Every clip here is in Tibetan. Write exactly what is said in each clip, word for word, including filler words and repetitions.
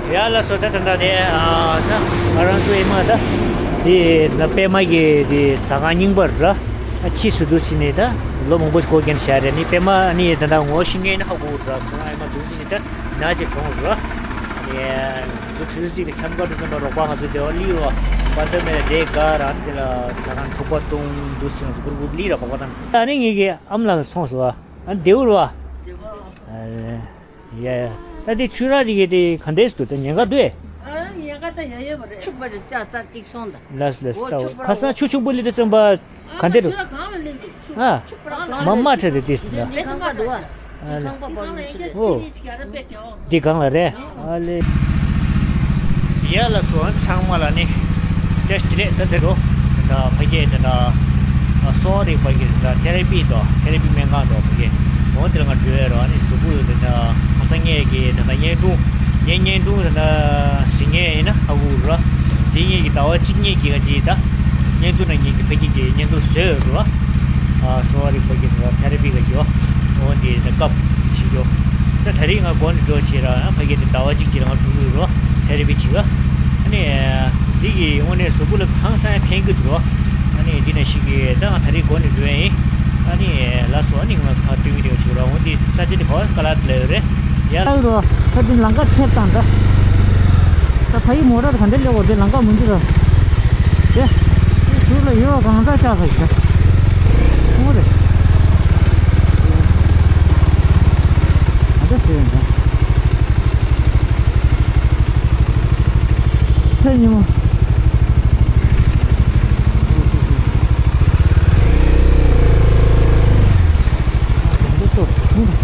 ཡ་ལགས་སོ། ད་ད་ད་དེ་ཨ་ད་ང་རང་ཚོ་ཨེ་མ་ད་དེ་ད་པད་མ་གི་དེ་ཟ་ཁང་རྙིང་པར་ར་ཨ་ཕྱིས་སུ་འདུག་ཕྱིན་ནས་ད་ལོ་མང་པོ་ཞིག་འགོར་མཁན་ཤག་རེད། ནི་པད་མ་ནི་ད་ད་ངོ་ཤེས་མཁན་ནི་ཧ་གོ་ར། ཁོ་རང་ཨེ་མ་དུས་ཚོད་ཅིག་ད་ན་ཅིག་གྲོངས་ར། ནི་ང་ཚོ་དུས་ཚོད་ཅིག་ལ་འཁྱམ་ག་འགྲོ་ཙམ་པ་རོགས་པ་ང་ཚོ་དེ་བ་ལི་ར་པ་ད་མེད་དེ་ག་རང་དེ་ལ་ཟ་ཁང་ཐུག་པ་གཏོང་འདུག་ཕྱིན་ང་ཚོ་གུར་གུར་ལི་ར་པ་པ་དང་། ད་ནི་ངེད་ཀྱི་ཨམ་ལགས་མཐོང་སོང་བ། ཨ་བདེ་བོ་རེད་བ། ཡ་ཡ། ད་དེ་ཆུ་རགས་རིགས་དེ་ག་འདྲས་འདུག་ད་ཉེན་ཁ་འདུག་ཨ། ཉེན་ཁ་ད་ཡོད་ཡོད་པ་རེད། ཆུ་བར་ལ་ལྟ་ས་ཏིག་སོང་ད། ལགས་ལགས། འོ་ད་ཆུ་བར་ཁ་སང་ཆུ་ཆུང་པོ་ལི་དེ་ཙམ་པ་ག་འདྲས་འདུག་ཆུ་ལ་གང་ལ་ལེགས་འདུག་ཆུ་ཨ། ཆུ་བར་གང་ལ་མ་མ་ཁྲེལ་རེད་དེ་ཟེར་ན། འདི་ཁང་པ་འདུག་ཨ། ཨ་ལེ། ཁང་པ་འདི་ཁང་ལ་ཡང་ཆེ་ཨོ། ཆེ་ཞིག་ཡ་ར་པད་ཀྱི་ཨོ། འདི་གང་ལ་རེད། ཨ་ལེ། ཡ་ལགས་སོ། ཚང་མ་ལ་ནི་བཀྲ་ཤིས་བདེ་ལེགས། ད་དེ་རུ་ད་ཕ་གིའི་ད་ད་གསོ་བ་རིག་པ་གི་ད་ཐེ་ར་པི་དང་ཐེ་ར་པི་སྨན་ཁང་དང་ཕ་གི་འོ་དེ་ལ་ང་འགྲོ་ཡ་རོགས། ཨ་ནི་གཟུགས་པོ་ད་ད་ཁ་སང་ངས་ཀྱི་ད་ད་བརྙན་ཐུང་ངའི་བརྙན་ཐུང་ད་ད་གཟིགས་མཁན་ཡིན་ན་ཧ་གོ་རོགས། དེ་ངས་ཀྱི་ཟླ་བ་གཅིག་གཉིས་ཀྱི་ང་ཅི་ད་བརྙན་ཐུང་ན་ངས་ཀྱི་ཕ་གི་གི་བརྙན་ཐུང་བཟོས་ཡོད་རོགས། གསོ་བ་རིག་པ་གི་ད་ཐེ་ར་པི་ག་ཅི་ཡོད། འོ་འདི་ནི་སྐབས་འདི་བྱེད་རྒྱུ། ད་ད་རེས་ང་འགོ་ནས་འགྲོ་བྱེད་ར་ཕ་གི་འདི་ཟླ་བ་གཅིག་ཅིག་ལ་ང་འགྲོ་གི་ཡོད་རོ། ཐེ་ར་པི་བྱེད་ག་ཨ་ནི་འདི་གི་དངོས་གནས་གཟུགས་པོ་ལ་ཧང་སང་ཕན་གི་འདུག་རོ། ཨ་ནི་འདི་ན་ཞིག་གི་ད་ང་ད་རེས་འགོ་ནས་འགྲོ་ཡ་ཡིན། ཨ་ནི་ལགས་སོ། ཨ་ནི་ང་ཕ་སྟོན་གི་འདུག་བྱེད་རོ། འོ་འདི་ས་ཆ་འདི་ག་བ་ཀ་ལ་ལ་ཡོད་རེད། ཡ་ལགས་རོ། ད་འདི་ལམ་ཁ་ཆེར་བཏང་ད། ད་ཕ་ཡི་མོ་ཊ་ག་འདྲ་སླེབས་འོ་དེ་ལམ་ཁ་མི་འདུག་ར། དེ། དེ་ཚུར་ལ་ཡོད་གང་འདྲ་ཆགས་ས་ཞིག་ད། ཁུང་རེད། ག་འདྲ་ཟེར་ཡོང་ད། ཚེ་ཉིན་མོ། ག་འདྲ་ཏོ་ཁུང་རེད།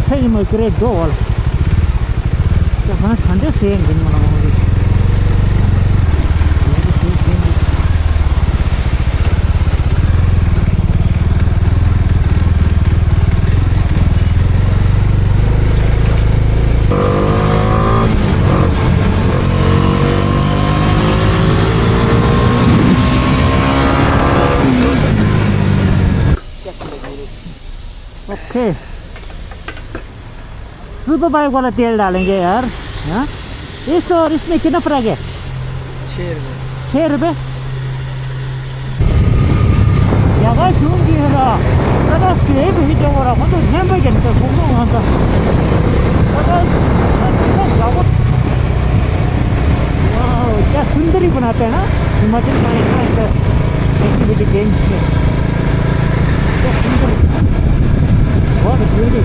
ཚེ་ཉི་མ་ཀི་རེ་འགྲོ་བ་ལ། ཁྱེད་རང་ག་འདྲ་ཟེར་འདི་མོ་ལ་འོང་རེད། Okay. Superbike वाला तेल डालेंगे यार। हाँ? इस और इसमें कितना फर्क है? छः रुपये। छः रुपये? जगह क्यों की है ना? दादा, सेब ही तो हो रहा, मतलब, झेम पे जन पे घूमो वहाँ का। दादा, दादा, दादा, वाह, क्या सुंदर ही बनाते हैं ना हिमाचल का, इतना ऐसा activity games में। बहुत beauty।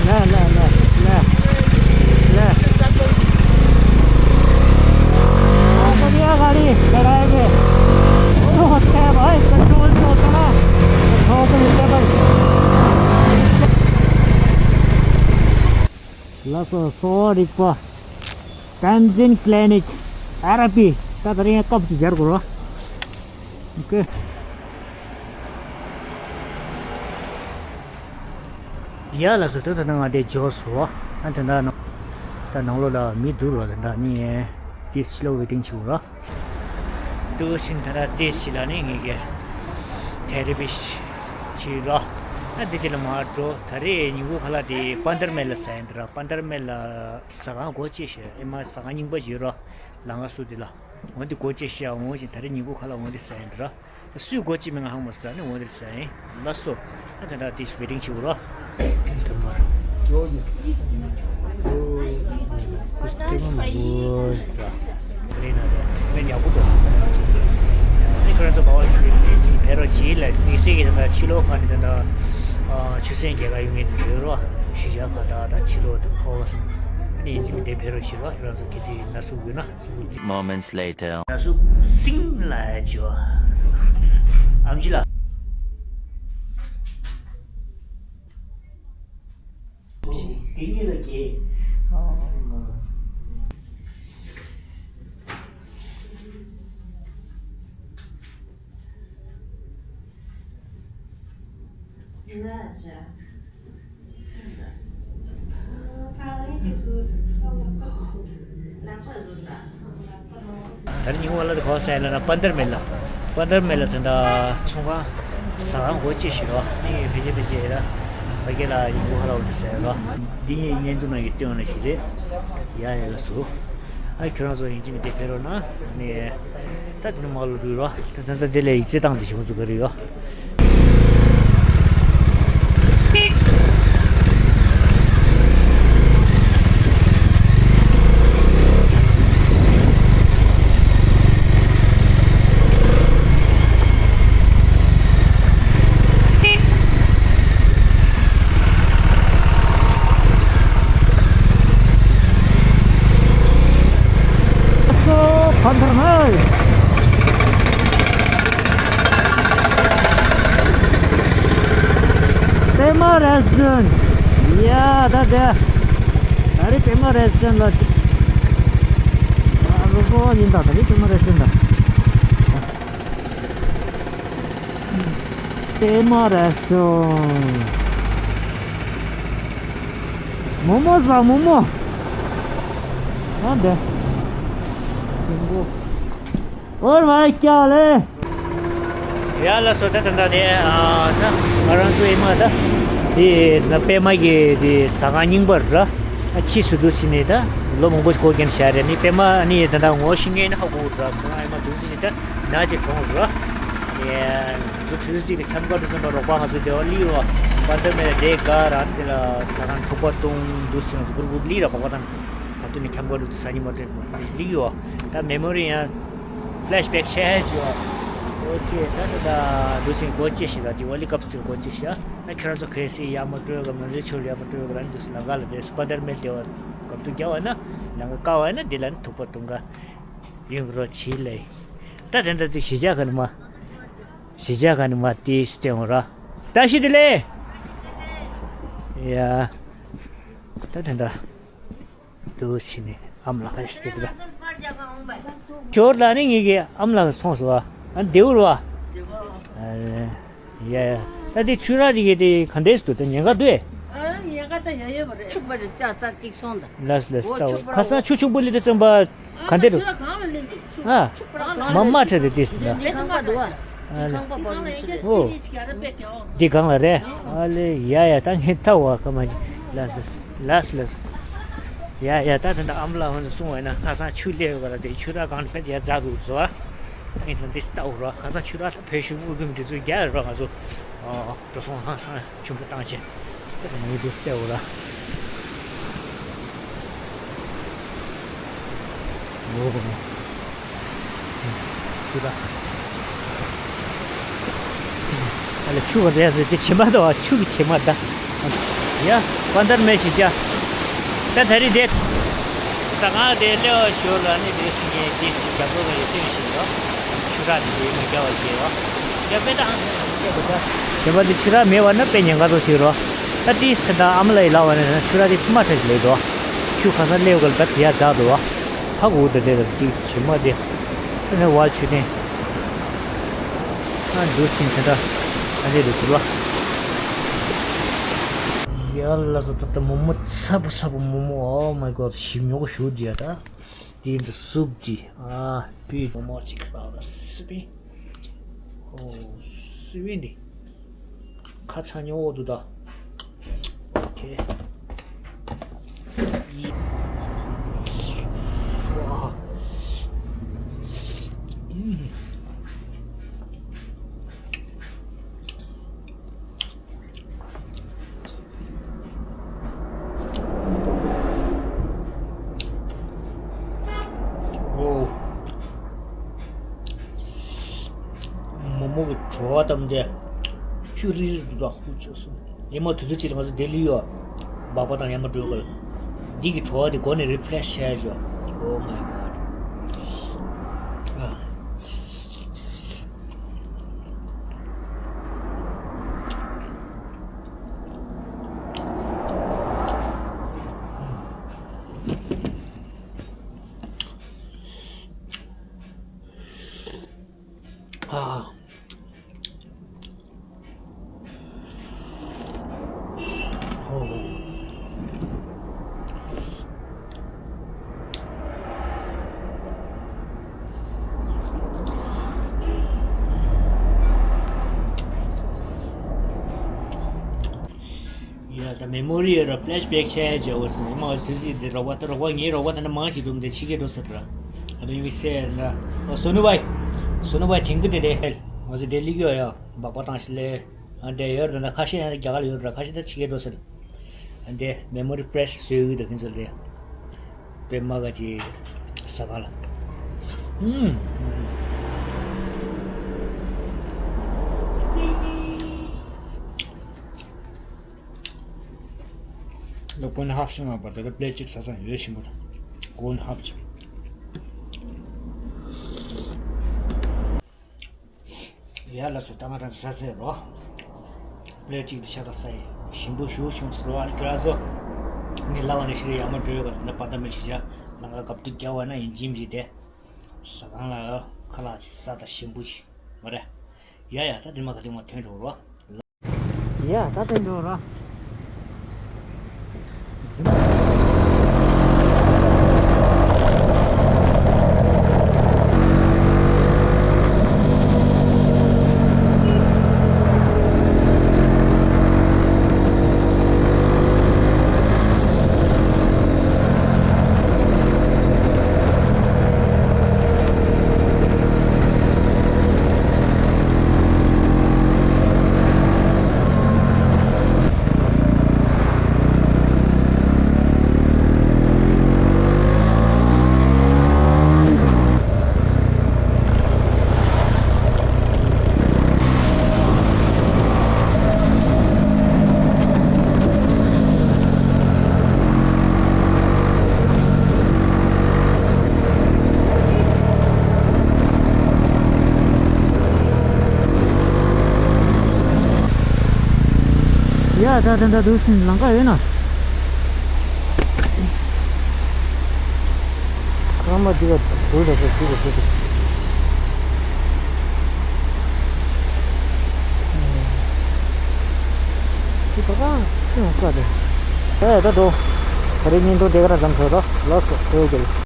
ले, ले, ले, ले, ले। बहुत बढ़िया गाड़ी चलाएंगे। वो होता है भाई, पेट्रोल जो होता है, पेट्रोल तो मिलता है भाई। ལགས་སོ། གསོ་བ་རིག་པ་Tenzin Clinic Therapy། ད་ད་རིང་སྐབས་ཀྱི་སྦྱར་དགོས་རོ། Okay. ཡ་ལགས་སོ། ད་ད་ང་དེ་འབྱོར་སོང་། ཨ་དེ་འདྲ་ནང་ད་ནང་ལོགས་ལ་མི་འདུག་རོ། དེ་འདྲ་ནི་དེ་ཕྱི་ལོགས་ཝེ་ཊིང་བྱེད་དགོས་རོ། འདུག་ཕྱིན་ད་ལྟ་དེ་ཕྱི་ལ་ནི་ངེད་ཀྱི་ཐེ་ར་པི་བྱེད་རོ། ཨ་དེ་ཕྱི་ལ་མར་འགྲོ། ད་རེས་ཉིན་གུང་ཁ་ལག་དེ་པན་དར་མེལ་ལ་ཟ་ཡིན་ད་ར། པན་དར་མེལ་ལ་ཟ་ཁང་སྒོ་ཕྱེ་ཤག་ཨེ་མ་ཟ་ཁང་རྙིང་པ་ཞིག་ཡོད་རོ། ལམ་ཁ་ཟུར་དེ་ལ། འོ་འདི་སྒོ་ཕྱེ་ཤག་འོ་ཞིག་ད་རེས་ཉིན་གུང་ཁ་ལག་འོ་འདི་ཟ་ཡིན་ད་ར། སུས་སྒོ་ཕྱེ་མིན་ང་ཧ་མ་སོང་། ད་ནི་འོ་འདི་ཟ་ཡིན། ལགས་སོ། ཨ་དེ་འདྲ་དེ་ཝེ་ཊིང་བྱེད་དགོས་རོ། ཁ་རེ་ན་རེ་མེད་ཡག་པོ་འདུག་ཨ་ནི་ཁོ་རང་ཚོ་བ་བ་ཞུས་ནས་ཕེ་རོ་བྱེད་ལ་དམིགས་བསལ་གྱི་ད་ཕྱི་ལོགས་ཁ་ནས་ད་ཆུ་སྲིན་རྒྱལ་ཁ་ཡོང་ངེས་དེ་འདུག་རོ། གཞིས་ཆགས་ཁག་དང་ད་ཕྱི་ལོགས་དང་ཁོ་བ་སོང་། ཨ་ནི་ཡིན་གཅིག་མིན་གཅིག་ཕེབས་རོགས་ཞེས་རོགས། ཁྱེད་རང་ཚོ་གལ་སྲིད་ན་ཟུག་ཡོད་ན་ཟུག་གུ་རྩི། Moments later. ན་ཟུག་སིང་ལ་ཡ་བྱོས། ཨམ་ཆི་ལ། དེ་གཉིས་ལ་གྱེས། ད་རིང་ཉིན་མོ་ལ་གོ་ས་ཡིན་ན་པན་དར་མེ་ལ། པན་དར་མེ་ལ་དེ་འདྲ་ཚོང་ཁང་ཟ་ཁང་སྒོ་ཕྱེ་ཞིག་རོ། ནི་ཕལ་ཆེར་ཕལ་ཆེར་ཡིན་ན་ཕ་གི་ལ་ཡིན་གོ་ཧ་ལ་འོ་དེ་ཟེར་རོ། འདི་ངའི་བརྙན་ཐུང་ནང་གི་སྟོན་ལ་ཞིག་རེད། ཡ་ཡ་ལ་སུ། ཨ་ཁྱོད་རང་ཚོ་ཡིན་གཅིག་མིན་གཅིག་ཕེབས་རོགས་གནང་། ནི་ད་དེ་ནི་མ་ལོ་འགྲོ་རོགས། ད་ད་ད་དེ་ལས་ཡིག་ཚད་བཏང་དེ་བྱུང་ཚུགས་ག་རེ་ཡོད། པད་མ་རེ་སི་ཊོ་རན་ཊི། ཡ་ད་དེ། ད་རེས་པད་མ་རེ་སི་ཊོ་རན་ཊི་ལ། ཨ་རོ་ཀོ་ཡིན་ད། ད་རེས་པད་མ་རེ་སི་ཊོ་རན་ཊི་ད། པད་མ་རེ་སི་ཊོ་རན་ཊི། མོག་མོག་ཟ། མོག་མོག་ཨ་འདྲ། ཨོ་བ་ཀྱ་ལེ། ཡ་ལ་སོ། ད་ད་ད་དེ་ཨ་ད་ང་རང་ཚོ་ཡིན་མ་ད། དེ་ན་པད་མ་གི་དེ་ཟ་ཁང་རྙིང་པ་ར། ཨ་ཕྱིས་སུ་འདུག་ཕྱིན་ནས་ད་ལོ་མང་པོ་ཞིག་འགོར་མཁན་ཤར་རེད། ནི་པད་མ་ནི་ད་ད་ངོ་ཤེས་མཁན་ཧ་གོ་ར། ཁོ་རང་ཡིན་མ་འདུག་ཕྱིན་ནས་ད། ན་ཅིག་གྲོངས་རོ། ཡ། ང་ཚོ་དུས་ཚོད་གཅིག་ལ་ཁྱམས་ཁ་འགྲོ་ཙམ་པ་རོགས་པ་ང་ཚོ་སྡེ་བ་ལི་ཡོ། པན་དར་མེ་ལ་དེ་ག་ར་དེ་ལ་ཟ་ཁང་ཚོགས་པ་གཏོང་འདུག་ཕྱིན། ང་ཚོ་གུར་གུར་ལི་ར་བག་པ་དང་ག་དུས་ནས་ཁྱམས་ཁ་འགྲོ་དུས་ཟ་ཉི་མ་སྤྲད་པ་ལི་ཡོ། ད་མེ་མོ་རི་ཡང་ཕི་ལེ་ཤི་བེག་ཆེ་ཧེ་ཅི་ཡོ། ཨོ་ཀེ། ད་ད་ད་འདུག་ཕྱིན་སྒོ་ཕྱེ་ཞིག་ལ་དེ་བ་ལི་ཀབ་ཙིག་སྒོ་ཕྱེ་ཞིག་ཨ་ཁྱེད་རང་ཚོ་གལ་སྲིད་ཡག་མོ་སྤྲོད་ག་མེ་མོ་རི་ཆོར་ཡག་མོ་སྤྲོད་ག་ར་འདུག་ལམ་ཁ་ལ་དེ་པན་དར་མེ་ལ་དེ་བ་གབ་ཏུ་རྒྱ་བ་ན་ལམ་ཁ་དཀའ་བ་ན་དེ་ལ་ནི་ཐུག་པ་གཏོང་ག་ཡོང་རོགས་བྱེད་ལེ། ད་དེ་འདྲ་དེ་གཞིས་ཆགས་ག་ནི་མ། གཞིས་ཆགས་ག་ནི་མ་དེ་སྟེང་ར། ད་ཤི་དེ་ལེ། ཡ། ད་དེ་འདྲ། དུ་ཕྱིན་ནས་ཨམ་ལགས་ཤི་དེ་འདྲ། ཞོར་ལ་ནི་ངེད་ཀྱི་ཨམ་ལགས་མཐོང་སོང་བ། ཨ་བདེ་བོ་ར་བ། ཡ་ཡ། ད་དེ་ཆུ་རགས་དེ་གི་དེ་ག་འདྲས་འདུག་ད་ཉེན་ཁ་འདུག་ཨེ། ཉེན་ཁ་ད་ཡ་ཡོད་པ་རེད། ཆུ་བར་ལ་ལྟ་ས་ཏིག་སོང་ད། ལགས་ལགས། ད་ཁ་སང་ཆུ་ཆུང་པོ་ལི་དེ་བཙོན་པ་ག་འདྲས་འདུག་ཨ། མ་མ་ཁྲ་རེ་ཏིས་ལ། འདི་ཁང་པ་འདུག་ཨ། འདི་ཁང་པ་བར་མི་ཚུད། ཨོ། འདི་གང་ལ་རེད། ཨ་ལེ་ཡ་ཡ། ད་ངས་ལྟ་བ་ཁ་མ་ལགས་ལགས་ལགས། ཡ་ཡ། ད་དེ་འདྲ་ཨམ་ལགས་ཧོན་གསུང་བ་ན་ཁ་སང་ཆུ་ལས་ཡོད་ག་ལ་དེ་ཆུ་རགས་གང་ཕན་ཡ་རྫ་འདུག་བཟོ་ཨ། ད་ངས་ད་འདི་ལྟ་འོ་ར། ཁ་སང་ཆུ་རགས་ད་བོད་གཞུང་དབུས་ཁམས་འདི་ཚོ་རྒྱ་ཡོད་ར། ང་ཚོ་འགྲོ་སོང་ཧང་སང་། ཆུ་མོ་བཏང་ཆེ། ད་མི་འདུག་སྟེ་འོ་ར། འོ་གོ་མོ། ཆུ་ར། ཨ་ལ་ཆུ་བ་རེད་ཟེར་དེ་བྱེ་མ་དང་ཆུ་གི་བྱེ་མ་ད། ཡ། པན་དར་མེ་ཞིག་བྱ། ད་ད་རི་དེ། ས་གང་དེ་ལེ་བ་ཞོར་ལ་ནི་དེ་སི་ངས་དེ་སི་རྒྱབ་ལོགས་ལ་ཡོད་སྟོན་བཞིན་ཡོད། ཆུ་རགས་དེ་དེ་མི་རྒྱ་བ་རྒྱས་ཡོད། ཡ་པེ་ད་ཨང་། དེ་པ་དེ་ཆུ་རགས་མེད་བ་ན་དཔེ་ཉེན་ཁ་ཚོ་ཞིག་རོ། ད་ཏིས་ད་ད་ཨམ་ལ་ཡི་ལ་བ་ནས་ཆུ་རགས་དེ་མ་ཁྲ་ཞིག་ལེ་དོ། ཆུ་ཁ་སང་ལེ་བ་ག་ལ་ད་དེ་ཡ་ཛ་དོ་བ། ཧ་གོ་ད་དེ་ལ་ཏི་ཆུ་མ་དེ། ད་ནས་བ་ཆུ་དེ། ཨ་འདུག་ཕྱིན་དེ་འདྲ། ཨ་ལེ་རེ་དུ་ལ། ཡ་ལ་ས་ད་ད་མོ་མོ་ཚ་པོ་ཚ་པོ་མོ་མོ། Oh my God། ཞིམ་ཉོག་ཞུ་རྒྱ་ད། དེ་འདྲ་སུབ་ཀྱི། ཨ་པི་མོ་མོ་ཅིག་ས་ལ་སི་པི། ཨོ་སི་པི་འདི། ཁ་ཚ་ཉོ་འོ་དུ་ད། ཨོ་ཁེ། ཡི། ཝ། ཨུམ། ཨོ། མོག་མོག་གི་བྲོ་བ་བཏབ་སྟེ་ཆུ་རིལ་རིལ་འདུག་ད། ཧུ་ཆུ་སུ་ཡེ་མ་དུས་ཚོད་ཅིག་ལ་ང་ཚོ་ལྡི་ལི་ཡོད། སྦག་སྦག་དང་ཡར་མར་འགྲོ་དགོས། འདི་གི་བྲོ་བ་དེ་མགོ་ནས་རི་ཕི་རེ་ཤི་བྱས་ཆོག Oh my god. ཨ། ཧོ་ཧོ། ཡ་ད་མེ་མོ་རི་ཡོད་ར་ཕི་ལེ་ཤི་བེག་བྱས་བྱས་འོ་སི་ནི་མ་དུས་ཚིགས་འདི་རོགས་པ་ད་རོགས་པ་ངའི་རོགས་པ་ད་ནི་མང་ཞིག་འདུག་འདི་ཕྱི་རྒྱལ་འགྲོ་ས་དེ་ར། ཨ་ནི་མི་སེ་ན་ཨོ་སོ་ནུ་བའི་སོ་ནུ་བའི་ཐེང་གི་དེ་དེ་ང་ཚོ་དེ་ལི་གི་ཡོད་ཡ་སྦག་སྦག་བཏང་ཞིག་ལས་ཨ་འདྲ་ཡོད་ར་ན་ཁ་ཤས་ཡང་རྒྱ་གར་ལ་ཡོད་ར་ཁ་ཤས་ད་ཕྱི་རྒྱལ་འགྲོ་ས་རེད། ཨ་འདི་མེ་མོ་རི་ཕི་རེ་ཤི་བཟོས་ཡོད་དེ་ཁྱེད་ཚོ་ལ་དེ། པད་མ་ག་ཅི་ཟ་ག་ལ། ཨུམ། ལོ་དགུན་ཧབ་ཤིང་ལ་བར་དེ་ལ་པླེ་གཅིག་ཟ་ས་ཡོད་ཞིམ་པོ་དང་། དགུན་ཧབ་ཅིག་ཡ་ལ་སོ་ད་ང་དང་ཟ་ཟེར་རོ། པླེ་གཅིག་དེ་ཤ་ད་ས་ཡི་ཞིམ་པོ་ཞུ་བྱུང་ཟེར་བ་ནི་ཁྱེད་རང་ཚོ། ངས་ལབ་པ་ནི་ཤི་རེ་ཡག་མོ་འགྲོ་ཡོད་ག་ཟེར་ན་པ་ད་མི་ཤི་ཆ་ལང་ཀ་གབ་ཏུ་རྒྱ་བ་ན་ཡིན་གཅིག་མིན་གཅིག་དེ། ཟ་ཁང་ལ་ཁ་ལག་ཅིག་ཟ་ད་ཞིམ་པོ་ཞིག་མ་རེད། ཡ་ཡ་ད་དེ་མ་ག་དེ་མ་ཐོན་འགྲོ་རོ། ཡ་ད་དེ་འགྲོ་རོ། ཡ་ད་ད་ད་དུ་སིན་ལང་ཀ་ཡོད་ན། སྐར་མ་འདི་ག་བུ་ལ་སོ་འདི་ག་བུ་དེ། འདི་ག་ག་ཁྱོད་ལ་སྐར་དེ། ད་ཡ་ད་འགྲོ། ད་རེས་བརྙན་ཐུང་དེ་ག་ར་མཚམས་འཇོག་དོ། ལགས་སོ་བོད་རྒྱལ།